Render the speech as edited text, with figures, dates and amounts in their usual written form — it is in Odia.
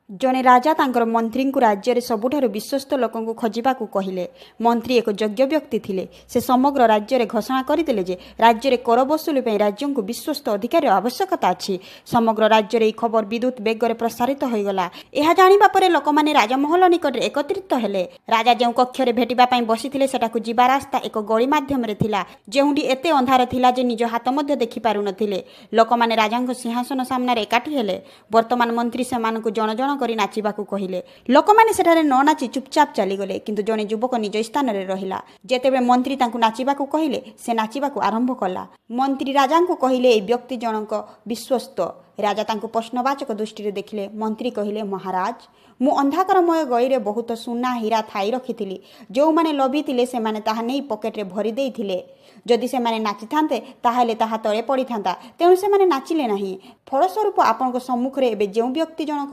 ଜଣେ ରାଜା ତାଙ୍କର ମନ୍ତ୍ରୀଙ୍କୁ ରାଜ୍ୟରେ ସବୁଠାରୁ ବିଶ୍ୱସ୍ତ ଲୋକଙ୍କୁ ଖୋଜିବାକୁ କହିଲେ। ମନ୍ତ୍ରୀ ଏକ ଯୋଗ୍ୟ ବ୍ୟକ୍ତି ଥିଲେ। ସେ ସମଗ୍ର ରାଜ୍ୟରେ ଘୋଷଣା କରିଦେଲେ ଯେ ରାଜ୍ୟରେ କର ବସୁଲି ପାଇଁ ରାଜ୍ୟଙ୍କୁ ବିଶ୍ୱସ୍ତ ଅଧିକାରୀର ଆବଶ୍ୟକତା ଅଛି। ସମଗ୍ର ରାଜ୍ୟରେ ଏହି ଖବର ବିଦ୍ୟୁତ୍ ବେଗରେ ପ୍ରସାରିତ ହୋଇଗଲା। ଏହା ଜାଣିବା ପରେ ଲୋକମାନେ ରାଜମହଲ ନିକଟରେ ଏକତ୍ରିତ ହେଲେ। ରାଜା ଯେଉଁ କକ୍ଷରେ ଭେଟିବା ପାଇଁ ବସିଥିଲେ, ସେଠାକୁ ଯିବା ରାସ୍ତା ଏକ ଗଳି ମାଧ୍ୟମରେ ଥିଲା, ଯେଉଁଠି ଏତେ ଅନ୍ଧାର ଥିଲା ଯେ ନିଜ ହାତ ମଧ୍ୟ ଦେଖିପାରୁନଥିଲେ। ଲୋକମାନେ ରାଜାଙ୍କ ସିଂହାସନ ସାମ୍ନାରେ ଏକାଠି ହେଲେ। ବର୍ତ୍ତମାନ ମନ୍ତ୍ରୀ ସେମାନଙ୍କୁ ଜଣ ଜଣ କରି ନାଚିବାକୁ କହିଲେ। ଲୋକମାନେ ସେଠାରେ ନ ନାଚି ଚୁପଚାପ ଚାଲିଗଲେ, କିନ୍ତୁ ଜଣେ ଯୁବକ ନିଜ ସ୍ଥାନରେ ରହିଲା। ଯେତେବେଳେ ମନ୍ତ୍ରୀ ତାଙ୍କୁ ନାଚିବାକୁ କହିଲେ, ସେ ନାଚିବାକୁ ଆରମ୍ଭ କଲା। ମନ୍ତ୍ରୀ ରାଜାଙ୍କୁ କହିଲେ, ଏହି ବ୍ୟକ୍ତି ଜଣକ ବିଶ୍ୱସ୍ତ। ରାଜା ତାଙ୍କୁ ପ୍ରଶ୍ନବାଚକ ଦୃଷ୍ଟିରେ ଦେଖିଲେ। ମନ୍ତ୍ରୀ କହିଲେ, ମହାରାଜ, ମୁଁ ଅନ୍ଧକାରମୟ ଗଳିରେ ବହୁତ ସୁନା ହୀରା ଥାଇ ରଖିଥିଲି। ଯେଉଁମାନେ ଲୋଭୀ ଥିଲେ, ସେମାନେ ତାହା ନେଇ ପକେଟରେ ଭରି ଦେଇଥିଲେ। ଯଦି ସେମାନେ ନାଚିଥାନ୍ତେ, ତାହେଲେ ତାହା ତଳେ ପଡ଼ିଥାନ୍ତା। ତେଣୁ ସେମାନେ ନାଚିଲେ ନାହିଁ। ଫଳସ୍ୱରୂପ ଆପଣଙ୍କ ସମ୍ମୁଖରେ ଏବେ ଯେଉଁ ବ୍ୟକ୍ତି ଜଣକ